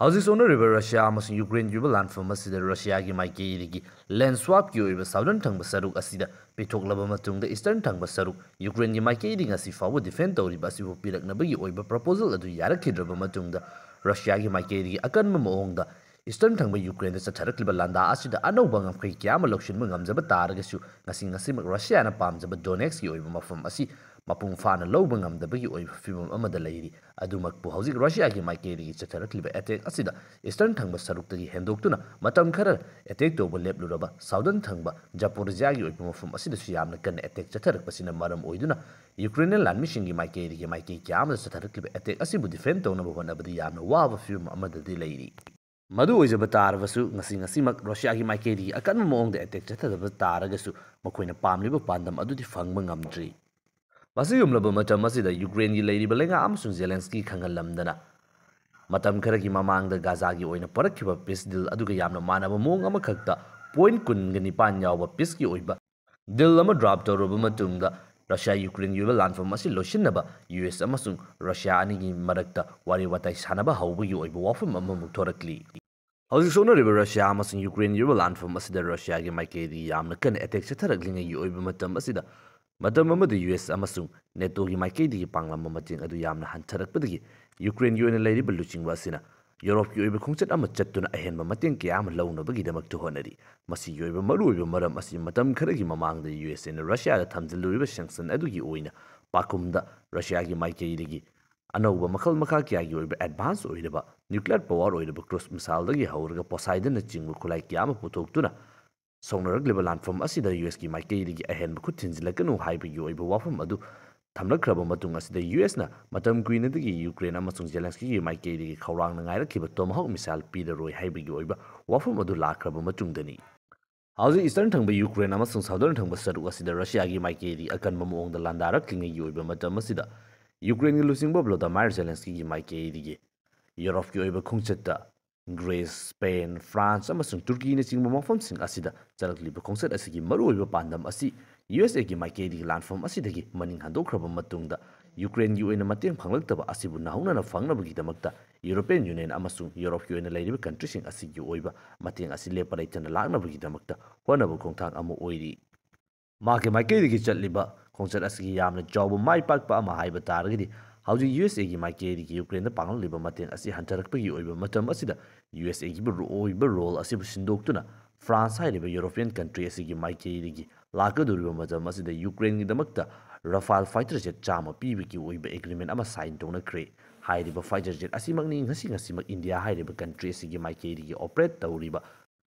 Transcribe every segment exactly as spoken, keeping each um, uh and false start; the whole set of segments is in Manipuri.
ꯍꯧꯖꯤꯛ ꯁꯣꯛꯅꯔꯤꯕ ꯔꯁꯤꯌꯥ ꯑꯃꯁꯨꯡ ꯌꯨꯀ꯭ꯔꯦꯟꯒꯤ ꯑꯣꯏꯕ ꯂꯥꯟꯐꯝ ꯑꯁꯤꯗ ꯔꯁꯤꯌꯥꯒꯤ ꯃꯥꯏꯀꯩꯗꯒꯤ ꯂꯦꯟ ꯁ꯭ꯋꯥꯞꯀꯤ ꯑꯣꯏꯕ ꯁꯥꯎꯗꯔꯟ ꯊꯪꯕ ꯁꯔꯨꯛ ꯑꯁꯤꯗ ꯄꯤꯊꯣꯛꯂꯕ ꯃꯇꯨꯡꯗ, ꯏꯁꯇꯔꯟ ꯊꯪꯕ ꯁꯔꯨꯛ ꯌꯨꯀ꯭ꯔꯦꯟꯒꯤ ꯃꯥꯏꯀꯩꯗꯒꯤ ꯉꯁꯤ ꯐꯥꯎꯕ ꯗꯤꯐꯦꯟ ꯇꯧꯔꯤꯕ ꯑꯁꯤꯕꯨ ꯄꯤꯔꯛꯅꯕꯒꯤ ꯑꯣꯏꯕ ꯄ꯭ꯔꯄꯣꯖꯦꯜ ꯑꯗꯨ ꯌꯥꯔꯛꯈꯤꯗ꯭ꯔꯕ ꯃꯇꯨꯡꯗ, ꯔꯁꯤꯌꯥꯒꯤ ꯃꯥꯏꯀꯩꯗꯒꯤ ꯑꯀꯟꯕ ꯃꯑꯣꯡꯗ ꯏꯁꯇꯔꯟ ꯊꯪꯕ ꯌꯨꯀ꯭ꯔꯦꯟꯗ ꯆꯠꯊꯔꯛꯂꯤꯕ ꯂꯥꯟꯗꯥ ꯑꯁꯤꯗ ꯑꯅꯧꯕ ꯉꯝꯈꯩ ꯀꯌꯥ ꯑꯃ ꯂꯧꯁꯤꯟꯕ ꯉꯝꯖꯕ ꯇꯥꯔꯒꯁꯨ, ꯉꯁꯤ ꯉꯁꯤꯃꯛ ꯔꯁꯤꯌꯥꯅ ꯄꯥꯝꯖꯕ ꯗꯣꯅꯦꯠꯁꯀꯤ ꯑꯣꯏꯕ ꯃꯐꯝ ꯑꯁꯤ ꯃꯄꯨꯡ ꯐꯥꯅ ꯂꯧꯕ ꯉꯝꯗꯕꯒꯤ ꯑꯣꯏꯕ ꯐꯤꯕꯝ ꯑꯃꯗ ꯂꯩꯔꯤ꯫ ꯑꯗꯨꯃꯛꯄꯨ ꯍꯧꯖꯤꯛ ꯔꯁꯤꯌꯥꯒꯤ ꯃꯥꯏꯀꯩꯗꯒꯤ ꯆꯠꯊꯔꯛꯂꯤꯕ ꯑꯦꯇꯦꯛ ꯑꯁꯤꯗ ꯏꯁꯇꯔꯟ ꯊꯪꯕ ꯁꯔꯨꯛꯇꯒꯤ ꯍꯦꯟꯗꯣꯛꯇꯨꯅ ꯃꯇꯝ ꯈꯔ ꯑꯦꯇꯦꯛ ꯇꯧꯕ ꯂꯦꯞꯂꯨꯔꯕ ꯁꯥꯎꯗꯔꯟ ꯊꯪꯕ ꯖꯥꯄꯣꯔꯤꯖꯤꯌꯥꯒꯤ ꯑꯣꯏꯕ ꯃꯐꯝ ꯑꯁꯤꯗꯁꯨ ꯌꯥꯝꯅ ꯀꯟꯅ ꯑꯦꯇꯦꯛ ꯆꯠꯊꯔꯛꯄꯁꯤꯅ ꯃꯔꯝ ꯑꯣꯏꯗꯨꯅ, ꯌꯨꯀ꯭ꯔꯦꯟꯅꯤꯌꯟ ꯂꯥꯟꯃꯤꯁꯤꯡꯒꯤ ꯃꯥꯏꯀꯩꯗꯒꯤ ꯃꯥꯏꯀꯩ ꯀꯌꯥ ꯑꯃꯗ ꯆꯠꯊꯔꯛꯂꯤꯕ ꯑꯦꯇꯦꯛ ꯑꯁꯤꯕꯨ ꯗꯤꯐꯦꯟ ꯇꯧꯅꯕ ꯍꯣꯠꯅꯕꯗ ꯌꯥꯝꯅ ꯋꯥꯕ ꯐꯤꯕꯝ ꯑꯃꯗꯗꯤ ꯂꯩꯔꯤ꯫ ꯃꯗꯨ ꯑꯣꯏꯖꯕ ꯇꯥꯔꯕꯁꯨ, ꯉꯁꯤ ꯉꯁꯤꯃꯛ ꯔꯁꯤꯌꯥꯒꯤ ꯃꯥꯏꯀꯩꯗꯒꯤ ꯑꯀꯟꯕ ꯃꯑꯣꯡꯗ ꯑꯦꯇꯦꯛ ꯆꯠꯊꯗꯕ ꯇꯥꯔꯒꯁꯨ, ꯃꯈꯣꯏꯅ ꯄꯥꯝꯂꯤꯕ ꯄꯥꯟꯗꯝ ꯑꯗꯨꯗꯤ ꯐꯪꯕ ꯉꯝꯗ꯭ꯔꯤ꯫ ꯃꯁꯤꯒꯨꯝꯂꯕ ꯃꯇꯝ ꯑꯁꯤꯗ ꯌꯨꯀ꯭ꯔꯦꯟꯒꯤ ꯂꯩꯔꯤꯕ ꯂꯩꯉꯥꯛ ꯑꯃꯁꯨꯡ ꯖꯦꯂꯦꯟꯁꯀꯤ ꯈꯪꯍꯜꯂꯝꯗꯅ, ꯃꯇꯝ ꯈꯔꯒꯤ ꯃꯃꯥꯡꯗ ꯒꯥꯖꯥꯒꯤ ꯑꯣꯏꯅ ꯄꯨꯔꯛꯈꯤꯕ ꯄꯤꯁ ꯗꯤꯜ ꯑꯗꯨꯒ ꯌꯥꯝꯅ ꯃꯥꯟꯅꯕ ꯃꯑꯣꯡ ꯑꯃꯈꯛꯇ ꯄꯣꯏꯟꯠ ꯀꯨꯟꯒ ꯅꯤꯄꯥꯟ ꯌꯥꯎꯕ ꯄꯤꯁꯀꯤ ꯑꯣꯏꯕ ꯗꯤꯜ ꯑꯃ ꯗ꯭ꯔꯥꯐ ꯇꯧꯔꯕ ꯃꯇꯨꯡꯗ, ꯔꯁꯤꯌꯥ ꯌꯨꯀ꯭ꯔꯦꯟꯒꯤ ꯑꯣꯏꯕ ꯂꯥꯟꯐꯝ ꯑꯁꯤ ꯂꯣꯏꯁꯤꯟꯅꯕ ꯌꯨ ꯑꯦꯁ ꯑꯃꯁꯨꯡ ꯔꯁꯤꯌꯥ ꯑꯅꯤꯒꯤ ꯃꯔꯛꯇ ꯋꯥꯔꯤ ꯋꯥꯇꯥꯏ ꯁꯥꯟꯅꯕ ꯍꯧꯕꯒꯤ ꯑꯣꯏꯕ ꯋꯥꯐꯝ ꯑꯃꯃꯨꯛ ꯊꯣꯔꯛꯂꯤ꯫ ꯍꯧꯖꯤꯛ ꯁꯣꯛꯅꯔꯤꯕ ꯔꯁꯤꯌꯥ ꯑꯃꯁꯨꯡ ꯌꯨꯀ꯭ꯔꯦꯟꯒꯤ ꯑꯣꯏꯕ ꯂꯥꯟꯐꯝ ꯑꯁꯤꯗ ꯔꯁꯤꯌꯥꯒꯤ ꯃꯥꯏꯀꯩꯗꯒꯤ ꯌꯥꯝꯅ ꯀꯟꯅ ꯑꯦꯇꯦꯛ ꯆꯠꯊꯔꯛꯂꯤꯉꯩꯒꯤ ꯑꯣꯏꯕ ꯃꯇꯝ ꯑꯁꯤꯗ, ꯃꯇꯝ ꯑꯃꯗ ꯌꯨ ꯑꯦꯁ ꯑꯃꯁꯨꯡ ꯅꯦꯇꯣꯒꯤ ꯃꯥꯏꯀꯩꯗꯒꯤ ꯄꯥꯡꯂꯝꯕ ꯃꯇꯦꯡ ꯑꯗꯨ ꯌꯥꯝꯅ ꯍꯟꯊꯔꯛꯄꯗꯒꯤ, ꯌꯨꯀ꯭ꯔꯦꯟꯒꯤ ꯑꯣꯏꯅ ꯂꯩꯔꯤꯕ ꯂꯨꯆꯤꯡꯕ ꯑꯁꯤꯅ ꯌꯨꯔꯣꯞꯀꯤ ꯑꯣꯏꯕ ꯈꯣꯡꯆꯠ ꯑꯃ ꯆꯠꯇꯨꯅ ꯑꯍꯦꯟꯕ ꯃꯇꯦꯡ ꯀꯌꯥ ꯑꯃ ꯂꯧꯅꯕꯒꯤꯗꯃꯛꯇ ꯍꯣꯠꯅꯔꯤ꯫ ꯃꯁꯤꯒꯤ ꯑꯣꯏꯕ ꯃꯔꯨꯑꯣꯏꯕ ꯃꯔꯝ ꯑꯁꯤ ꯃꯇꯝ ꯈꯔꯒꯤ ꯃꯃꯥꯡꯗ ꯌꯨ ꯑꯦꯁ ꯑꯦꯅ ꯔꯁꯤꯌꯥꯗ ꯊꯝꯖꯤꯜꯂꯨꯔꯤꯕ ꯁꯦꯡꯁꯟ ꯑꯗꯨꯒꯤ ꯑꯣꯏꯅ ꯄꯥꯎꯈꯨꯝꯗ ꯔꯁꯤꯌꯥꯒꯤ ꯃꯥꯏꯀꯩꯗꯒꯤ ꯑꯅꯧꯕ ꯃꯈꯜ ꯃꯈꯥ ꯀꯌꯥꯒꯤ ꯑꯣꯏꯕ ꯑꯦꯗꯚꯥꯟꯁ ꯑꯣꯏꯔꯕ ꯅ꯭ꯌꯨꯀ꯭ꯂꯤꯌꯔ ꯄꯥꯋꯔ ꯑꯣꯏꯔꯕ ꯀ꯭ꯔꯨꯖ ꯃꯤꯁꯥꯏꯜꯗꯒꯤ ꯍꯧꯔꯒ ꯄꯣꯁꯥꯏꯗꯟꯅꯆꯤꯡꯕ ꯈꯨꯠꯂꯥꯏ ꯀꯌꯥ ꯑꯃ ꯄꯨꯊꯣꯛꯇꯨꯅ ꯁꯣꯛꯅꯔꯛꯂꯤꯕ ꯂꯥꯟꯐꯝ ꯑꯁꯤꯗ ꯌꯨ ꯑꯦꯁꯀꯤ ꯃꯥꯏꯀꯩꯗꯒꯤ ꯑꯍꯦꯟꯕ ꯈꯨꯠ ꯊꯤꯟꯖꯤꯜꯂꯛꯀꯅꯨ ꯍꯥꯏꯕꯒꯤ ꯑꯣꯏꯕ ꯋꯥꯐꯝ ꯑꯗꯨ ꯊꯝꯂꯛꯈ꯭ꯔꯕ ꯃꯇꯨꯡ ꯑꯁꯤꯗ, ꯌꯨ ꯑꯦꯁꯅ ꯃꯇꯝ ꯀꯨꯏꯅꯗꯒꯤ ꯌꯨꯀ꯭ꯔꯦꯟ ꯑꯃꯁꯨꯡ ꯖꯦꯂꯦꯟꯁꯀꯤꯒꯤ ꯃꯥꯏꯀꯩꯗꯒꯤ ꯈꯧꯔꯥꯡꯅ ꯉꯥꯏꯔꯛꯈꯤꯕ ꯇꯣꯃꯥꯍꯣꯛ ꯃꯤꯁꯥꯏꯜ ꯄꯤꯔꯔꯣꯏ ꯍꯥꯏꯕꯒꯤ ꯑꯣꯏꯕ ꯋꯥꯐꯝ ꯑꯗꯨ ꯂꯥꯛꯈ꯭ꯔꯕ ꯃꯇꯨꯡꯗꯅꯤ꯫ ꯍꯧꯖꯤꯛ ꯏꯁꯇꯔꯟ ꯊꯪꯕ ꯌꯨꯀ꯭ꯔꯦꯟ ꯑꯃꯁꯨꯡ ꯁꯥꯎꯗꯔꯟ ꯊꯪꯕ ꯁꯔꯨꯛ ꯑꯁꯤꯗ ꯔꯁꯤꯌꯥꯒꯤ ꯃꯥꯏꯀꯩꯗꯒꯤ ꯑꯀꯟꯕ ꯃꯑꯣꯡꯗ ꯂꯥꯟꯗꯥꯔꯛꯂꯤꯉꯩꯒꯤ ꯑꯣꯏꯕ ꯃꯇꯝ ꯑꯁꯤꯗ, ꯌꯨꯀ꯭ꯔꯦꯟꯒꯤ ꯂꯨꯆꯤꯡꯕ ꯚ꯭ꯂꯣꯗꯥꯃꯥꯏꯔ ꯖꯦꯂꯦꯟꯁꯀꯤꯒꯤ ꯃꯥꯏꯀꯩꯗꯒꯤ ꯌꯨꯔꯣꯞꯀꯤ ꯑꯣꯏꯕ ꯈꯣꯡꯆꯠꯇ ꯒ꯭ꯔꯤꯁ, ꯁ꯭ꯄꯦꯟ, ꯐ꯭ꯔꯥꯟꯁ ꯑꯃꯁꯨꯡ ꯇꯨꯔꯀꯤꯅꯆꯤꯡꯕ ꯃꯐꯝꯁꯤꯡ ꯑꯁꯤꯗ ꯆꯠꯂꯛꯂꯤꯕ ꯈꯣꯡꯆꯠ ꯑꯁꯤꯒꯤ ꯃꯔꯨꯑꯣꯏꯕ ꯄꯥꯟꯗꯝ ꯑꯁꯤ ꯌꯨ ꯑꯦꯁ ꯑꯦꯒꯤ ꯃꯥꯏꯀꯩꯗꯒꯤ ꯂꯥꯟꯐꯝ ꯑꯁꯤꯗꯒꯤ ꯃꯅꯤꯡ ꯍꯟꯗꯣꯛꯈ꯭ꯔꯕ ꯃꯇꯨꯡꯗ, ꯌꯨꯀ꯭ꯔꯦꯟꯒꯤ ꯑꯣꯏꯅ ꯃꯇꯦꯡ ꯐꯪꯂꯛꯇꯕ ꯑꯁꯤꯕꯨ ꯅꯧꯍꯧꯅꯅ ꯐꯪꯅꯕꯒꯤꯗꯃꯛꯇ European Union ꯑꯃꯁꯨꯡ ꯌꯨꯔꯣꯞꯀꯤ ꯑꯣꯏꯅ ꯂꯩꯔꯤꯕ countryꯁꯤꯡ ꯑꯁꯤꯒꯤ ꯑꯣꯏꯕ ꯃꯇꯦꯡ ꯑꯁꯤ ꯂꯦꯞꯄ ꯂꯩꯇꯅ ꯂꯥꯛꯅꯕꯒꯤꯗꯃꯛꯇ ꯍꯣꯠꯅꯕ ꯈꯣꯡꯊꯥꯡ ꯑꯃ ꯑꯣꯏꯔꯤ꯫ ꯃꯍꯥꯛꯀꯤ ꯃꯥꯏꯀꯩꯗꯒꯤ ꯆꯠꯂꯤꯕ ꯈꯣꯡꯆꯠ ꯑꯁꯤꯒꯤ ꯌꯥꯝꯅ ꯆꯥꯎꯕ ꯃꯥꯏ ꯄꯥꯛꯄ ꯑꯃ ꯍꯥꯏꯕ ꯇꯥꯔꯒꯗꯤ, ꯍꯧꯖꯤꯛ ꯌꯨ ꯑꯦꯁ ꯑꯦꯒꯤ ꯃꯥꯏꯀꯩꯗꯒꯤ ꯌꯨꯀ꯭ꯔꯦꯟꯗ ꯄꯥꯡꯂꯛꯂꯤꯕ ꯃꯇꯦꯡ ꯑꯁꯤ ꯍꯟꯊꯔꯛꯄꯒꯤ ꯑꯣꯏꯕ ꯃꯇꯝ ꯑꯁꯤꯗ, ꯌꯨ ꯑꯦꯁ ꯑꯦꯒꯤ ꯑꯣꯏꯕ role ꯑꯁꯤꯕꯨ ꯁꯤꯟꯗꯣꯛꯇꯨꯅ ꯐ꯭ꯔꯥꯟꯁ ꯍꯥꯏꯔꯤꯕ European country ꯑꯁꯤꯒꯤ ꯃꯥꯏꯀꯩꯗꯒꯤ ꯂꯥꯛꯀꯗꯧꯔꯤꯕ ꯃꯇꯝ ꯑꯁꯤꯗ ꯌꯨꯀ꯭ꯔꯦꯟꯒꯤꯗꯃꯛꯇ Rafale fighter jet ꯆꯥꯝꯃ ꯄꯤꯕꯒꯤ ꯑꯣꯏꯕ agreement ꯑꯃ sign ꯇꯧꯅꯈ꯭ꯔꯦ꯫ ꯍꯥꯏꯔꯤꯕ fighter jet ꯑꯁꯤꯃꯛꯅꯤ ꯉꯁꯤ ꯉꯁꯤꯃꯛ ꯏꯟꯗꯤꯌꯥ ꯍꯥꯏꯔꯤꯕ country ꯑꯁꯤꯒꯤ ꯃꯥꯏꯀꯩꯗꯒꯤ operate ꯇꯧꯔꯤꯕ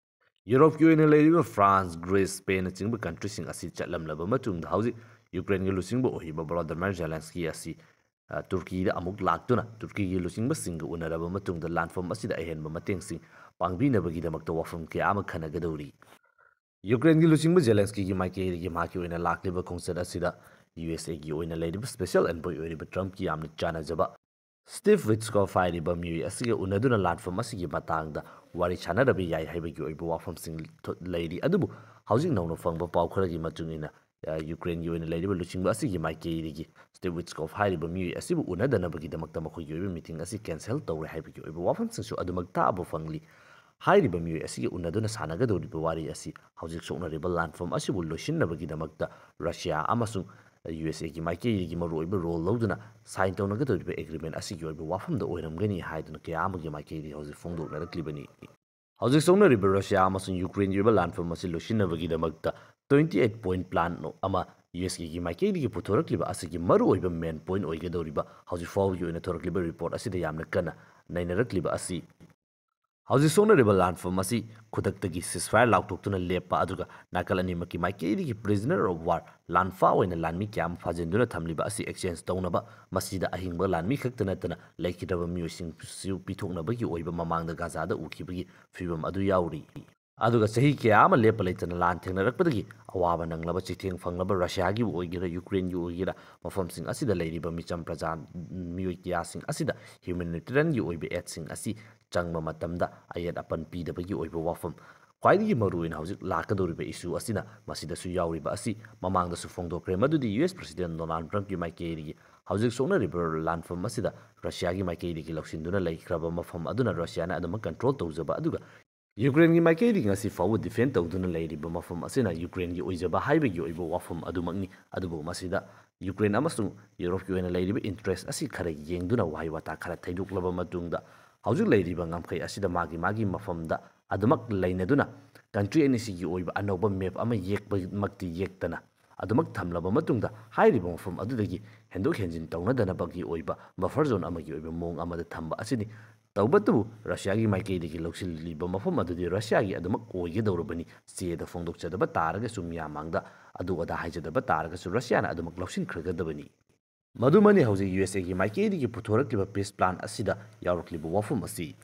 ꯌꯨꯔꯣꯞꯀꯤ ꯑꯣꯏꯅ ꯂꯩꯔꯤꯕ ꯐ꯭ꯔꯥꯟꯁ, ꯒ꯭ꯔꯤꯁ, ꯁ꯭ꯄꯦꯟꯅꯆꯤꯡꯕ countryꯁꯤꯡ ꯑꯁꯤ ꯆꯠꯂꯝꯂꯕ ꯃꯇꯨꯡꯗ, ꯍꯧꯖꯤꯛ ꯌꯨꯀ꯭ꯔꯦꯟꯒꯤ ꯂꯨꯆꯤꯡꯕ ꯑꯣꯏꯔꯤꯕ ꯚꯣꯂꯣꯗꯤꯃꯤꯔ ꯖꯦꯂꯦꯟꯁꯀꯤ ꯑꯁꯤ, ꯑ, ꯇꯨꯔꯀꯤꯗ ꯑꯃꯨꯛ ꯂꯥꯛꯇꯨꯅ ꯇꯨꯔꯀꯤꯒꯤ ꯂꯨꯆꯤꯡꯕꯁꯤꯡꯒ ꯎꯅꯔꯕ ꯃꯇꯨꯡꯗ ꯂꯥꯟꯐꯝ ꯑꯁꯤꯗ ꯑꯍꯦꯟꯕ ꯃꯇꯦꯡꯁꯤꯡ ꯄꯥꯡꯕꯤꯅꯕꯒꯤꯗꯃꯛꯇ ꯋꯥꯐꯝ ꯀꯌꯥ ꯑꯃ ꯈꯟꯅꯒꯗꯧꯔꯤ꯫ ꯌꯨꯀ꯭ꯔꯦꯟꯒꯤ ꯂꯨꯆꯤꯡꯕ ꯖꯦꯂꯦꯟꯁꯀꯤꯒꯤ ꯃꯥꯏꯀꯩꯗꯒꯤ ꯃꯍꯥꯛꯀꯤ ꯑꯣꯏꯅ ꯂꯥꯛꯂꯤꯕ ꯈꯣꯡꯆꯠ ꯑꯁꯤꯗ ꯌꯨ ꯑꯦꯁ ꯑꯦꯒꯤ ꯑꯣꯏꯅ ꯂꯩꯔꯤꯕ special envoy ꯑꯣꯏꯔꯤꯕ ꯇ꯭ꯔꯝꯞꯀꯤ ꯌꯥꯝꯅ ꯆꯥꯟꯅꯖꯕ ꯁ꯭ꯇꯤꯚ ꯋꯤꯠꯁꯀꯣꯐ ꯍꯥꯏꯔꯤꯕ ꯃꯤꯑꯣꯏ ꯑꯁꯤꯒ ꯎꯅꯗꯨꯅ ꯂꯥꯟꯐꯝ ꯑꯁꯤꯒꯤ ꯃꯇꯥꯡꯗ ꯋꯥꯔꯤ ꯁꯥꯟꯅꯔꯕ ꯌꯥꯏ ꯍꯥꯏꯕꯒꯤ ꯑꯣꯏꯕ ꯋꯥꯐꯝꯁꯤꯡ ꯊꯣ-, ꯂꯩꯔꯤ꯫ ꯑꯗꯨꯕꯨ ꯍꯧꯖꯤꯛ ꯅꯧꯅ ꯐꯪꯕ ꯄꯥꯎ ꯈꯔꯒꯤ ꯃꯇꯨꯡ ꯏꯟꯅ, ꯑ, ꯌꯨꯀ꯭ꯔꯦꯟꯒꯤ ꯑꯣꯏꯅ ꯂꯩꯔꯤꯕ ꯂꯨꯆꯤꯡꯕ ꯑꯁꯤꯒꯤ ꯃꯥꯏꯀꯩꯗꯒꯤ ꯁ꯭ꯇꯤꯚ ꯋꯤꯠꯁꯀꯣꯐ ꯍꯥꯏꯔꯤꯕ ꯃꯤꯑꯣꯏ ꯑꯁꯤꯕꯨ ꯎꯅꯗꯅꯕꯒꯤꯗꯃꯛꯇ ꯃꯈꯣꯏꯒꯤ ꯑꯣꯏꯕ meeting ꯑꯁꯤ cancel ꯇꯧꯔꯦ ꯍꯥꯏꯕꯒꯤ ꯑꯣꯏꯕ ꯋꯥꯐꯝꯁꯤꯡꯁꯨ ꯑꯗꯨꯃꯛ ꯇꯥꯕ ꯐꯪꯂꯤ꯫ ꯍꯥꯏꯔꯤꯕ ꯃꯤꯑꯣꯏ ꯑꯁꯤꯒ ꯎꯅꯗꯨꯅ ꯁꯥꯟꯅꯒꯗꯧꯔꯤꯕ ꯋꯥꯔꯤ ꯑꯁꯤ ꯍꯧꯖꯤꯛ ꯁꯣꯛꯅꯔꯤꯕ ꯂꯥꯟꯐꯝ ꯑꯁꯤꯕꯨ ꯂꯣꯏꯁꯤꯟꯅꯕꯒꯤꯗꯃꯛꯇ ꯔꯁꯤꯌꯥ ꯑꯃꯁꯨꯡ ꯌꯨ ꯑꯦꯁ ꯑꯦꯒꯤ ꯃꯥꯏꯀꯩꯗꯒꯤ ꯃꯔꯨꯑꯣꯏꯕ role ꯂꯧꯗꯨꯅ sign ꯇꯧꯅꯒꯗꯧꯔꯤꯕ agreement ꯑꯁꯤꯒꯤ ꯑꯣꯏꯕ ꯋꯥꯐꯝꯗ ꯑꯣꯏꯔꯝꯒꯅꯤ ꯍꯥꯏꯗꯨꯅ ꯀꯌꯥ ꯑꯃꯒꯤ ꯃꯥꯏꯀꯩꯗꯒꯤ ꯍꯧꯖꯤꯛ ꯐꯣꯡꯗꯣꯛꯅꯔꯛꯂꯤꯕꯅꯤ꯫ ꯍꯧꯖꯤꯛ ꯁꯣꯛꯅꯔꯤꯕ ꯔꯁꯤꯌꯥ ꯑꯃꯁꯨꯡ ꯌꯨꯀ꯭ꯔꯦꯟꯒꯤ ꯑꯣꯏꯕ ꯂꯥꯟꯐꯝ ꯑꯁꯤ ꯂꯣꯏꯁꯤꯟꯅꯕꯒꯤꯗꯃꯛꯇ twenty eight point plan ꯑꯃ ꯌꯨ ꯑꯦꯁ ꯑꯦꯒꯤ ꯃꯥꯏꯀꯩꯗꯒꯤ ꯄꯨꯊꯣꯔꯛꯂꯤꯕ ꯑꯁꯤꯒꯤ ꯃꯔꯨꯑꯣꯏꯕ main point ꯑꯣꯏꯒꯗꯧꯔꯤꯕ ꯍꯧꯖꯤꯛ ꯐꯥꯎꯕꯒꯤ ꯑꯣꯏꯅ ꯊꯣꯔꯛꯂꯤꯕ report ꯑꯁꯤꯗ ꯌꯥꯝꯅ ꯀꯟꯅ ꯅꯩꯅꯔꯛꯂꯤꯕ ꯑꯁꯤ, ꯍꯧꯖꯤꯛ ꯁꯣꯛꯅꯔꯤꯕ ꯂꯥꯟꯐꯝ ꯑꯁꯤ ꯈꯨꯗꯛꯇꯒꯤ ceasefire ꯂꯥꯎꯊꯣꯛꯇꯨꯅ ꯂꯦꯞꯄ, ꯑꯗꯨꯒ ꯅꯥꯀꯜ ꯑꯅꯤꯃꯛꯀꯤ ꯃꯥꯏꯀꯩꯗꯒꯤ prisoner of war, ꯂꯥꯟꯐꯥ ꯑꯣꯏꯅ ꯂꯥꯟꯃꯤ ꯀꯌꯥ ꯑꯃ ꯐꯥꯖꯤꯟꯗꯨꯅ ꯊꯝꯂꯤꯕ ꯑꯁꯤ exchange ꯇꯧꯅꯕ, ꯃꯁꯤꯗ ꯑꯍꯤꯡꯕ ꯂꯥꯟꯃꯤ ꯈꯛꯇ ꯅꯠꯇꯅ ꯂꯩꯈꯤꯗ꯭ꯔꯕ ꯃꯤꯑꯣꯏꯁꯤꯡꯁꯨ ꯄꯤꯊꯣꯛꯅꯕꯒꯤ ꯑꯣꯏꯕ ꯃꯃꯥꯡꯗ ꯒꯥꯖꯥꯗ ꯎꯈꯤꯕꯒꯤ ꯐꯤꯕꯝ ꯑꯗꯨ ꯌꯥꯎꯔꯤ꯫ ꯑꯗꯨꯒ ꯆꯍꯤ ꯀꯌꯥ ꯑꯃ ꯂꯦꯞꯄ ꯂꯩꯇꯅ ꯂꯥꯟ ꯊꯦꯡꯅꯔꯛꯄꯗꯒꯤ ꯑꯋꯥꯕ ꯅꯪꯂꯕ, ꯆꯩꯊꯦꯡ ꯐꯪꯂꯕ ꯔꯁꯤꯌꯥꯒꯤꯕꯨ ꯑꯣꯏꯒꯦꯔꯥ, ꯌꯨꯀ꯭ꯔꯦꯟꯒꯤ ꯑꯣꯏꯒꯦꯔꯥ, ꯃꯐꯝꯁꯤꯡ ꯑꯁꯤꯗ ꯂꯩꯔꯤꯕ ꯃꯤꯆꯝ ꯄ꯭ꯔꯖꯥ, ꯃꯤꯑꯣꯏ ꯀꯌꯥꯁꯤꯡ ꯑꯁꯤꯗ humanitarianꯒꯤ ꯑꯣꯏꯕ aidꯁꯤꯡ ꯑꯁꯤ ꯆꯪꯕ ꯃꯇꯝꯗ ꯑꯌꯦꯠ ꯑꯄꯟ ꯄꯤꯗꯕꯒꯤ ꯑꯣꯏꯕ ꯋꯥꯐꯝ, ꯈ꯭ꯋꯥꯏꯗꯒꯤ ꯃꯔꯨꯑꯣꯏꯅ ꯍꯧꯖꯤꯛ ꯂꯥꯛꯀꯗꯧꯔꯤꯕ issue ꯑꯁꯤꯅ ꯃꯁꯤꯗꯁꯨ ꯌꯥꯎꯔꯤꯕ ꯑꯁꯤ ꯃꯃꯥꯡꯗꯁꯨ ꯐꯣꯡꯗꯣꯛꯈ꯭ꯔꯦ, ꯃꯗꯨꯗꯤ ꯌꯨ ꯑꯦꯁ President Donald Trumpꯀꯤ ꯃꯥꯏꯀꯩꯗꯒꯤ ꯍꯧꯖꯤꯛ ꯁꯣꯛꯅꯔꯤꯕ ꯂꯥꯟꯐꯝ ꯑꯁꯤꯗ ꯔꯁꯤꯌꯥꯒꯤ ꯃꯥꯏꯀꯩꯗꯒꯤ ꯂꯧꯁꯤꯟꯗꯨꯅ ꯂꯩꯈ꯭ꯔꯕ ꯃꯐꯝ ꯑꯗꯨꯅ ꯔꯁꯤꯌꯥꯅ ꯑꯗꯨꯃꯛ ꯀꯟꯇ꯭ꯔꯣꯜ ꯇꯧꯖꯕ, ꯑꯗꯨꯒ ꯌꯨꯀ꯭ꯔꯦꯟꯒꯤ ꯃꯥꯏꯀꯩꯗꯒꯤ ꯉꯁꯤ ꯐꯥꯎꯕ ꯗꯤꯐꯦꯟ ꯇꯧꯗꯨꯅ ꯂꯩꯔꯤꯕ ꯃꯐꯝ ꯑꯁꯤꯅ ꯌꯨꯀ꯭ꯔꯦꯟꯒꯤ ꯑꯣꯏꯖꯕ ꯍꯥꯏꯕꯒꯤ ꯑꯣꯏꯕ ꯋꯥꯐꯝ ꯑꯗꯨꯃꯛꯅꯤ꯫ ꯑꯗꯨꯕꯨ ꯃꯁꯤꯗ ꯌꯨꯀ꯭ꯔꯦꯟ ꯑꯃꯁꯨꯡ ꯌꯨꯔꯣꯞꯀꯤ ꯑꯣꯏꯅ ꯂꯩꯔꯤꯕ ꯏꯟꯇꯔꯦꯁ ꯑꯁꯤ ꯈꯔ ꯌꯦꯡꯗꯨꯅ ꯋꯥꯍꯩ ꯋꯥꯇꯥ ꯈꯔ ꯊꯩꯗꯣꯛꯂꯕ ꯃꯇꯨꯡꯗ, ꯍꯧꯖꯤꯛ ꯂꯩꯔꯤꯕ ꯉꯝꯈꯩ ꯑꯁꯤꯗ ꯃꯥꯒꯤ ꯃꯥꯒꯤ ꯃꯐꯝꯗ ꯑꯗꯨꯃꯛ ꯂꯩꯅꯗꯨꯅ ꯀꯟꯇ꯭ꯔꯤ ꯑꯅꯤꯁꯤꯒꯤ ꯑꯣꯏꯕ ꯑꯅꯧꯕ ꯃꯦꯞ ꯑꯃ ꯌꯦꯛꯄꯃꯛꯇꯤ ꯌꯦꯛꯇꯅ, ꯑꯗꯨꯃꯛ ꯊꯝꯂꯕ ꯃꯇꯨꯡꯗ ꯍꯥꯏꯔꯤꯕ ꯃꯐꯝ ꯑꯗꯨꯗꯒꯤ ꯍꯦꯟꯗꯣꯛ ꯍꯦꯟꯖꯤꯟ ꯇꯧꯅꯗꯅꯕꯒꯤ ꯑꯣꯏꯕ ꯕꯐꯔ ꯖꯣꯟ ꯑꯃꯒꯤ ꯑꯣꯏꯕ ꯃꯑꯣꯡ ꯑꯃꯗ ꯊꯝꯕ ꯑꯁꯤꯅꯤ꯫ ꯇꯧꯕꯇꯕꯨ ꯔꯁꯤꯌꯥꯒꯤ ꯃꯥꯏꯀꯩꯗꯒꯤ ꯂꯧꯁꯤꯜꯂꯤꯕ ꯃꯐꯝ ꯑꯗꯨꯗꯤ ꯔꯁꯤꯌꯥꯒꯤ ꯑꯗꯨꯃꯛ ꯑꯣꯏꯒꯗꯧꯔꯕꯅꯤ꯫ ꯆꯦꯗ ꯐꯣꯡꯗꯣꯛꯆꯗꯕ ꯇꯥꯔꯒꯁꯨ, ꯃꯤꯌꯥꯝ ꯃꯥꯡꯗ ꯑꯗꯨ ꯑꯗꯥ ꯍꯥꯏꯖꯗꯕ ꯇꯥꯔꯒꯁꯨ ꯔꯁꯤꯌꯥꯅ ꯑꯗꯨꯃꯛ ꯂꯧꯁꯤꯟꯈ꯭ꯔꯒꯗꯕꯅꯤ꯫ ꯃꯗꯨꯃꯅꯤ ꯍꯧꯖꯤꯛ ꯌꯨ ꯑꯦꯁ ꯑꯦꯒꯤ ꯃꯥꯏꯀꯩꯗꯒꯤ ꯄꯨꯊꯣꯔꯛꯂꯤꯕ ꯄꯤꯁ ꯄ꯭ꯂꯥꯟ ꯑꯁꯤꯗ ꯌꯥꯎꯔꯛꯂꯤꯕ ꯋꯥꯐꯝ ꯑꯁꯤ꯫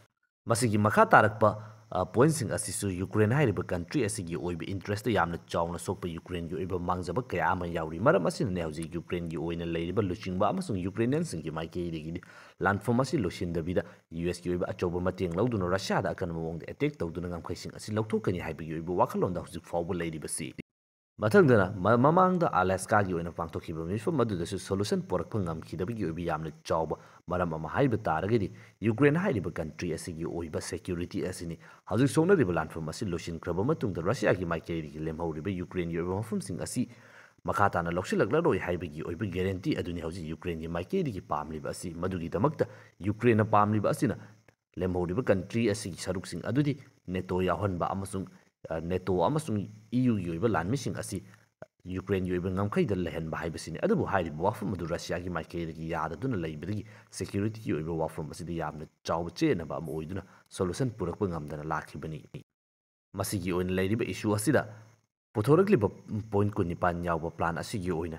ꯃꯁꯤꯒꯤ ꯃꯈꯥ ꯇꯥꯔꯛꯄ, ꯑ, ꯄꯣꯏꯟꯠꯁꯤꯡ ꯑꯁꯤꯁꯨ ꯌꯨꯀ꯭ꯔꯦꯟ ꯍꯥꯏꯔꯤꯕ ꯀꯟꯇ꯭ꯔꯤ ꯑꯁꯤꯒꯤ ꯑꯣꯏꯕ ꯏꯟꯇꯔꯦꯁꯇ ꯌꯥꯝꯅ ꯆꯥꯎꯅ ꯁꯣꯛꯄ, ꯌꯨꯀ꯭ꯔꯦꯟꯒꯤ ꯑꯣꯏꯕ ꯃꯥꯡꯖꯕ ꯀꯌꯥ ꯑꯃ ꯌꯥꯎꯔꯤ꯫ ꯃꯔꯝ ꯑꯁꯤꯅꯅꯦ ꯍꯧꯖꯤꯛ ꯌꯨꯀ꯭ꯔꯦꯟꯒꯤ ꯑꯣꯏꯅ ꯂꯩꯔꯤꯕ ꯂꯨꯆꯤꯡꯕ ꯑꯃꯁꯨꯡ ꯌꯨꯀ꯭ꯔꯦꯅꯤꯌꯟꯁꯤꯡꯒꯤ ꯃꯥꯏꯀꯩꯗꯒꯤꯗꯤ ꯂꯥꯟꯐꯝ ꯑꯁꯤ ꯂꯣꯏꯁꯤꯟꯗꯕꯤꯗ ꯌꯨ ꯑꯦꯁꯀꯤ ꯑꯣꯏꯕ ꯑꯆꯧꯕ ꯃꯇꯦꯡ ꯂꯧꯗꯨꯅ ꯔꯁꯤꯌꯥꯗ ꯑꯀꯟꯕ ꯃꯑꯣꯡꯗ ꯑꯦꯇꯦꯛ ꯇꯧꯗꯨꯅ ꯉꯝꯈꯩꯁꯤꯡ ꯑꯁꯤ ꯂꯧꯊꯣꯛꯀꯅꯤ ꯍꯥꯏꯕꯒꯤ ꯑꯣꯏꯕ ꯋꯥꯈꯜꯂꯣꯟꯗ ꯍꯧꯖꯤꯛ ꯐꯥꯎꯕ ꯂꯩꯔꯤꯕꯁꯤ꯫ ꯃꯊꯪꯗꯅ ꯃ-, ꯃꯃꯥꯡꯗ ꯑꯂꯥꯁꯀꯥꯒꯤ ꯑꯣꯏꯅ ꯄꯥꯡꯊꯣꯛꯈꯤꯕ ꯃꯤꯐꯝ ꯑꯗꯨꯗꯁꯨ ꯁꯣꯂꯨꯁꯟ ꯄꯨꯔꯛꯄ ꯉꯝꯈꯤꯗꯕꯒꯤ ꯑꯣꯏꯕ ꯌꯥꯝꯅ ꯆꯥꯎꯕ ꯃꯔꯝ ꯑꯃ ꯍꯥꯏꯕ ꯇꯥꯔꯒꯗꯤ, ꯌꯨꯀ꯭ꯔꯦꯟ ꯍꯥꯏꯔꯤꯕ ꯀꯟꯇ꯭ꯔꯤ ꯑꯁꯤꯒꯤ ꯑꯣꯏꯕ ꯁꯦꯀ꯭ꯌꯨꯔꯤꯇꯤ ꯑꯁꯤꯅꯤ꯫ ꯍꯧꯖꯤꯛ ꯁꯣꯛꯅꯔꯤꯕ ꯂꯥꯟꯐꯝ ꯑꯁꯤ ꯂꯣꯏꯁꯤꯟꯈ꯭ꯔꯕ ꯃꯇꯨꯡꯗ ꯔꯁꯤꯌꯥꯒꯤ ꯃꯥꯏꯀꯩꯗꯒꯤ ꯂꯦꯝꯍꯧꯔꯤꯕ ꯌꯨꯀ꯭ꯔꯦꯟꯒꯤ ꯑꯣꯏꯕ ꯃꯐꯝꯁꯤꯡ ꯑꯁꯤ ꯃꯈꯥ ꯇꯥꯅ ꯂꯧꯁꯤꯜꯂꯛꯂꯔꯣꯏ ꯍꯥꯏꯕꯒꯤ ꯑꯣꯏꯕ ꯒꯦꯔꯦꯟꯇꯤ ꯑꯗꯨꯅꯤ ꯍꯧꯖꯤꯛ ꯌꯨꯀ꯭ꯔꯦꯟꯒꯤ ꯃꯥꯏꯀꯩꯗꯒꯤ ꯄꯥꯝꯂꯤꯕ ꯑꯁꯤ꯫ ꯃꯗꯨꯒꯤꯗꯃꯛꯇ ꯌꯨꯀ꯭ꯔꯦꯟꯅ ꯄꯥꯝꯂꯤꯕ ꯑꯁꯤꯅ ꯂꯦꯝꯍꯧꯔꯤꯕ ꯀꯟꯇ꯭ꯔꯤ ꯑꯁꯤꯒꯤ ꯁꯔꯨꯛꯁꯤꯡ ꯑꯗꯨꯗꯤ ꯅꯦꯇꯣ ꯌꯥꯎꯍꯟꯕ ꯑꯃꯁꯨꯡ, ꯑ, ꯅꯦꯇꯣ ꯑꯃꯁꯨꯡ ꯏ ꯌꯨꯒꯤ ꯑꯣꯏꯕ ꯂꯥꯟꯃꯤꯁꯤꯡ ꯑꯁꯤ ꯌꯨꯀ꯭ꯔꯦꯟꯒꯤ ꯑꯣꯏꯕ ꯉꯝꯈꯩꯗ ꯂꯩꯍꯟꯕ ꯍꯥꯏꯕꯁꯤꯅꯤ꯫ ꯑꯗꯨꯕꯨ ꯍꯥꯏꯔꯤꯕ ꯋꯥꯐꯝ ꯑꯗꯨ ꯔꯁꯤꯌꯥꯒꯤ ꯃꯥꯏꯀꯩꯗꯒꯤ ꯌꯥꯗꯗꯨꯅ ꯂꯩꯕꯗꯒꯤ ꯁꯦꯀ꯭ꯌꯨꯔꯤꯇꯤꯒꯤ ꯑꯣꯏꯕ ꯋꯥꯐꯝ ꯑꯁꯤꯗ ꯌꯥꯝꯅ ꯆꯥꯎꯕ ꯆꯦꯟꯅꯕ ꯑꯃ ꯑꯣꯏꯗꯨꯅ ꯁꯣꯂꯨꯁꯟ ꯄꯨꯔꯛꯄ ꯉꯝꯗꯅ ꯂꯥꯛꯈꯤꯕꯅꯤ꯫ ꯃꯁꯤꯒꯤ ꯑꯣꯏꯅ ꯂꯩꯔꯤꯕ ꯏꯁꯨ ꯑꯁꯤꯗ ꯄꯨꯊꯣꯔꯛꯂꯤꯕ ꯄꯣꯏꯟꯠ ꯀꯨꯟꯅꯤꯄꯥꯟ ꯌꯥꯎꯕ ꯄ꯭ꯂꯥꯟ ꯑꯁꯤꯒꯤ ꯑꯣꯏꯅ,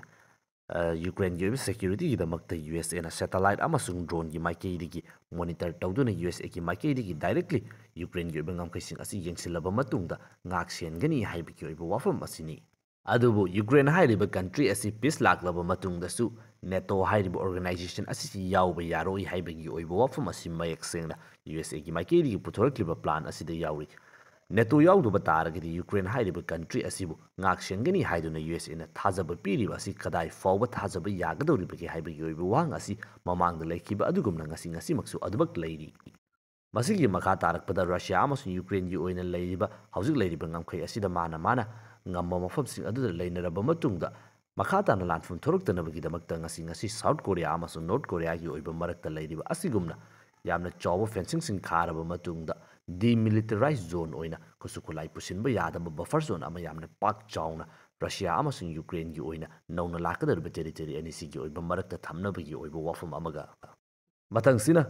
ꯑ, ꯌꯨꯀ꯭ꯔꯦꯟꯒꯤ ꯑꯣꯏꯕ ꯁꯦꯀ꯭ꯌꯨꯔꯤꯇꯤꯒꯤꯗꯃꯛꯇ ꯌꯨ ꯑꯦꯁ ꯑꯦꯅ ꯁꯦꯇꯦꯂꯥꯏꯠ ꯑꯃꯁꯨꯡ ꯗ꯭ꯔꯣꯟꯒꯤ ꯃꯥꯏꯀꯩꯗꯒꯤ ꯃꯣꯅꯤꯇꯔ ꯇꯧꯗꯨꯅ ꯌꯨ ꯑꯦꯁ ꯑꯦꯒꯤ ꯃꯥꯏꯀꯩꯗꯒꯤ ꯗꯥꯏꯔꯦꯛꯂꯤ ꯌꯨꯀ꯭ꯔꯦꯟꯒꯤ ꯑꯣꯏꯕ ꯉꯝꯈꯩꯁꯤꯡ ꯑꯁꯤ ꯌꯦꯡꯁꯤꯜꯂꯕ ꯃꯇꯨꯡꯗ ꯉꯥꯛ ꯁꯦꯟꯒꯅꯤ ꯍꯥꯏꯕꯒꯤ ꯑꯣꯏꯕ ꯋꯥꯐꯝ ꯑꯁꯤꯅꯤ꯫ ꯑꯗꯨꯕꯨ ꯌꯨꯀ꯭ꯔꯦꯟ ꯍꯥꯏꯔꯤꯕ ꯀꯟꯇ꯭ꯔꯤ ꯑꯁꯤ ꯄꯤꯁ ꯂꯥꯛꯂꯕ ꯃꯇꯨꯡꯗꯁꯨ ꯅꯦꯇꯣ ꯍꯥꯏꯔꯤꯕ ꯑꯣꯔꯒꯅꯥꯏꯖꯦꯁꯟ ꯑꯁꯤꯁꯤ ꯌꯥꯎꯕ ꯌꯥꯔꯣꯏ ꯍꯥꯏꯕꯒꯤ ꯑꯣꯏꯕ ꯋꯥꯐꯝ ꯑꯁꯤ ꯃꯌꯦꯛ ꯁꯦꯡꯅ ꯌꯨ ꯑꯦꯁ ꯑꯦꯒꯤ ꯃꯥꯏꯀꯩꯗꯒꯤ ꯄꯨꯊꯣꯔꯛꯂꯤꯕ ꯄ꯭ꯂꯥꯟ ꯑꯁꯤꯗ ꯌꯥꯎꯔꯤ꯫ ꯅꯦꯇꯣ ꯌꯥꯎꯗꯕ ꯇꯥꯔꯒꯗꯤ ꯌꯨꯀ꯭ꯔꯦꯟ ꯍꯥꯏꯔꯤꯕ ꯀꯟꯇ꯭ꯔꯤ ꯑꯁꯤꯕꯨ ꯉꯥꯛ ꯁꯦꯟꯒꯅꯤ ꯍꯥꯏꯗꯨꯅ ꯌꯨ ꯑꯦꯁ ꯑꯦꯅ ꯊꯥꯖꯕ ꯄꯤꯔꯤꯕ ꯑꯁꯤ ꯀꯗꯥꯏ ꯐꯥꯎꯕ ꯊꯥꯖꯕ ꯌꯥꯒꯗꯧꯔꯤꯕꯒꯦ ꯍꯥꯏꯕꯒꯤ ꯑꯣꯏꯕ ꯋꯥꯍꯪ ꯑꯁꯤ ꯃꯃꯥꯡꯗ ꯂꯩꯈꯤꯕ ꯑꯗꯨꯒꯨꯝꯅ ꯉꯁꯤ ꯉꯁꯤꯃꯛꯁꯨ ꯑꯗꯨꯃꯛ ꯂꯩꯔꯤ꯫ ꯃꯁꯤꯒꯤ ꯃꯈꯥ ꯇꯥꯔꯛꯄꯗ ꯔꯁꯤꯌꯥ ꯑꯃꯁꯨꯡ ꯌꯨꯀ꯭ꯔꯦꯟꯒꯤ ꯑꯣꯏꯅ ꯂꯩꯔꯤꯕ ꯍꯧꯖꯤꯛ ꯂꯩꯔꯤꯕ ꯉꯝꯈꯩ ꯑꯁꯤꯗ ꯃꯥꯅ ꯃꯥꯅ ꯉꯝꯕ ꯃꯐꯝꯁꯤꯡ ꯑꯗꯨꯗ ꯂꯩꯅꯔꯕ ꯃꯇꯨꯡꯗ ꯃꯈꯥ ꯇꯥꯅ ꯂꯥꯟꯐꯝ ꯊꯣꯔꯛꯇꯅꯕꯒꯤꯗꯃꯛꯇ ꯉꯁꯤ ꯉꯁꯤ ꯁꯥꯎꯠ ꯀꯣꯔꯤꯌꯥ ꯑꯃꯁꯨꯡ ꯅꯣꯔꯠ ꯀꯣꯔꯤꯌꯥꯒꯤ ꯑꯣꯏꯕ ꯃꯔꯛꯇ ꯂꯩꯔꯤꯕ ꯑꯁꯤꯒꯨꯝꯅ ꯌꯥꯝꯅ ꯆꯥꯎꯕ ꯐꯦꯟꯁꯤꯡꯁꯤꯡ ꯈꯥꯔꯕ ꯃꯇꯨꯡꯗ demilitarized zone ꯑꯣꯏꯅ ꯈꯨꯠꯁꯨ ꯈꯨꯠꯂꯥꯏ ꯄꯨꯁꯤꯟꯕ ꯌꯥꯗꯕ buffer zone ꯑꯃ ꯌꯥꯝꯅ ꯄꯥꯛ ꯆꯥꯎꯅ ꯔꯁꯤꯌꯥ ꯑꯃꯁꯨꯡ ꯌꯨꯀ꯭ꯔꯦꯟꯒꯤ ꯑꯣꯏꯅ ꯅꯧꯅ ꯂꯥꯛꯀꯗꯧꯔꯤꯕ territory ꯑꯅꯤꯁꯤꯒꯤ ꯑꯣꯏꯕ ꯃꯔꯛꯇ ꯊꯝꯅꯕꯒꯤ ꯑꯣꯏꯕ ꯋꯥꯐꯝ ꯑꯃꯒ ꯃꯊꯪꯁꯤꯅ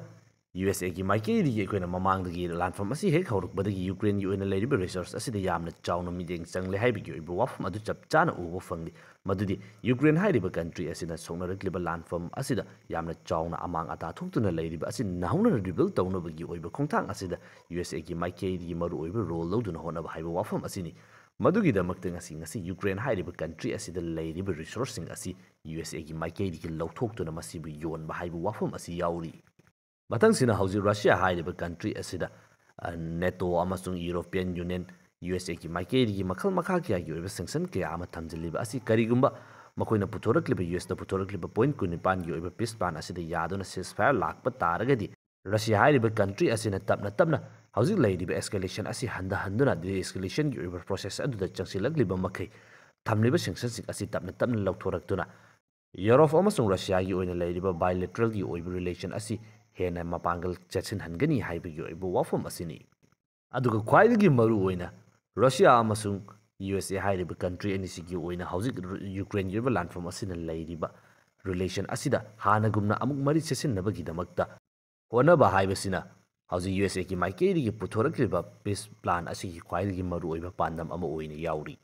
ꯌꯨ ꯑꯦꯁ ꯑꯦꯒꯤ ꯃꯥꯏꯀꯩꯗꯒꯤ ꯑꯩꯈꯣꯏꯅ ꯃꯃꯥꯡꯗꯒꯤ ꯂꯥꯟꯐꯝ ꯑꯁꯤ ꯍꯦꯛ ꯍꯧꯔꯛꯄꯗꯒꯤ ꯌꯨꯀ꯭ꯔꯦꯟꯒꯤ ꯑꯣꯏꯅ ꯂꯩꯔꯤꯕ resource ꯑꯁꯤꯗ ꯌꯥꯝꯅ ꯆꯥꯎꯅ ꯃꯤꯠꯌꯦꯡ ꯆꯪꯂꯦ ꯍꯥꯏꯕꯒꯤ ꯑꯣꯏꯕ ꯋꯥꯐꯝ ꯑꯗꯨ ꯆꯞ ꯆꯥꯅ ꯎꯕ ꯐꯪꯂꯤ꯫ ꯃꯗꯨꯗꯤ ꯌꯨꯀ꯭ꯔꯦꯟ ꯍꯥꯏꯔꯤꯕ ꯀꯟꯇ꯭ꯔꯤ ꯑꯁꯤꯅ ꯁꯣꯛꯅꯔꯛꯂꯤꯕ ꯂꯥꯟꯐꯝ ꯑꯁꯤꯗ ꯌꯥꯝꯅ ꯆꯥꯎꯅ ꯑꯃꯥꯡ ꯑꯇꯥ ꯊꯣꯛꯇꯨꯅ ꯂꯩꯔꯤꯕ ꯑꯁꯤ ꯅꯧꯍꯧꯅꯅ rebuild ꯇꯧꯅꯕꯒꯤ ꯑꯣꯏꯕ ꯈꯣꯡꯊꯥꯡ ꯑꯁꯤꯗ ꯌꯨ ꯑꯦꯁ ꯑꯦꯒꯤ ꯃꯥꯏꯀꯩꯗꯒꯤ ꯃꯔꯨꯑꯣꯏꯕ role ꯂꯧꯗꯨꯅ ꯍꯣꯠꯅꯕ ꯍꯥꯏꯕ ꯋꯥꯐꯝ ꯑꯁꯤꯅꯤ꯫ ꯃꯗꯨꯒꯤꯗꯃꯛꯇ ꯉꯁꯤ ꯉꯁꯤ ꯌꯨꯀ꯭ꯔꯦꯟ ꯍꯥꯏꯔꯤꯕ ꯀꯟꯇ꯭ꯔꯤ ꯑꯁꯤꯗ ꯂꯩꯔꯤꯕ resource ꯁꯤꯡ ꯑꯁꯤ ꯌꯨ ꯑꯦꯁ ꯑꯦꯒꯤ ꯃꯥꯏꯀꯩꯗꯒꯤ ꯂꯧꯊꯣꯛꯇꯨꯅ ꯃꯁꯤꯕꯨ ꯌꯣꯟꯕ ꯍꯥꯏꯕ ꯋꯥꯐꯝ ꯑꯁꯤ ꯌꯥꯎꯔꯤ꯫ ꯃꯊꯪꯁꯤꯅ ꯍꯧꯖꯤꯛ ꯔꯁꯤꯌꯥ ꯍꯥꯏꯔꯤꯕ ꯀꯟꯇ꯭ꯔꯤ ꯑꯁꯤꯗ, ꯑ, ꯅꯦꯇꯣ ꯑꯃꯁꯨꯡ ꯌꯨꯔꯣꯄꯤꯌꯟ ꯌꯨꯅꯤꯌꯟ, ꯌꯨ ꯑꯦꯁ ꯑꯦꯒꯤ ꯃꯥꯏꯀꯩꯗꯒꯤ ꯃꯈꯜ ꯃꯈꯥ ꯀꯌꯥꯒꯤ ꯑꯣꯏꯕ sanction ꯀꯌꯥ ꯑꯃ ꯊꯝꯖꯤꯜꯂꯤꯕ ꯑꯁꯤ ꯀꯔꯤꯒꯨꯝꯕ ꯃꯈꯣꯏꯅ ꯄꯨꯊꯣꯔꯛꯂꯤꯕ, ꯌꯨ ꯑꯦꯁꯇ ꯄꯨꯊꯣꯔꯛꯂꯤꯕ point ꯀꯨꯟꯅꯤꯄꯥꯟꯒꯤ ꯑꯣꯏꯕ peace plan ꯑꯁꯤꯗ ꯌꯥꯗꯨꯅ ceasefire ꯂꯥꯛꯄ ꯇꯥꯔꯒꯗꯤ, ꯔꯁꯤꯌꯥ ꯍꯥꯏꯔꯤꯕ ꯀꯟꯇ꯭ꯔꯤ ꯑꯁꯤꯅ ꯇꯞꯅ ꯇꯞꯅ ꯍꯧꯖꯤꯛ ꯂꯩꯔꯤꯕ escalation ꯑꯁꯤ ꯍꯟꯊꯍꯟꯗꯨꯅ de-escalation ꯒꯤ ꯑꯣꯏꯕ process ꯑꯗꯨꯗ ꯆꯪꯁꯤꯜꯂꯛꯂꯤꯕ ꯃꯈꯩ ꯊꯝꯂꯤꯕ sanction ꯁꯤꯡ ꯑꯁꯤ ꯇꯞꯅ ꯇꯞꯅ ꯂꯧꯊꯣꯔꯛꯇꯨꯅ ꯌꯨꯔꯣꯞ ꯑꯃꯁꯨꯡ ꯔꯁꯤꯌꯥꯒꯤ ꯑꯣꯏꯅ ꯂꯩꯔꯤꯕ bilateral ꯒꯤ ꯑꯣꯏꯕ relation ꯑꯁꯤ ꯍꯦꯟꯅ ꯃꯄꯥꯡꯒꯜ ꯆꯦꯠꯁꯤꯟꯍꯟꯒꯅꯤ ꯍꯥꯏꯕꯒꯤ ꯑꯣꯏꯕ ꯋꯥꯐꯝ ꯑꯁꯤꯅꯤ꯫ ꯑꯗꯨꯒ ꯈ꯭ꯋꯥꯏꯗꯒꯤ ꯃꯔꯨ ꯑꯣꯏꯅ ꯔꯁꯤꯌꯥ ꯑꯃꯁꯨꯡ ꯌꯨ ꯑꯦꯁ ꯑꯦ ꯍꯥꯏꯔꯤꯕ ꯀꯟꯇ꯭ꯔꯤ ꯑꯅꯤꯁꯤꯒꯤ ꯑꯣꯏꯅ ꯍꯧꯖꯤꯛ ꯌꯨꯀ꯭ꯔꯦꯟꯒꯤ ꯑꯣꯏꯕ ꯂꯥꯟꯐꯝ ꯑꯁꯤꯅ ꯂꯩꯔꯤꯕ relation ꯑꯁꯤꯗ ꯍꯥꯟꯅꯒꯨꯝꯅ ꯑꯃꯨꯛ ꯃꯔꯤ ꯆꯦꯠꯁꯤꯟꯅꯕꯒꯤꯗꯃꯛꯇ ꯍꯣꯠꯅꯕ ꯍꯥꯏꯕꯁꯤꯅ ꯍꯧꯖꯤꯛ ꯌꯨ ꯑꯦꯁ ꯑꯦꯒꯤ ꯃꯥꯏꯀꯩꯗꯒꯤ ꯄꯨꯊꯣꯔꯛꯂꯤꯕ peace plan ꯑꯁꯤꯒꯤ ꯈ꯭ꯋꯥꯏꯗꯒꯤ ꯃꯔꯨꯑꯣꯏꯕ ꯄꯥꯟꯗꯝ ꯑꯃ ꯑꯣꯏꯅ ꯌꯥꯎꯔꯤ꯫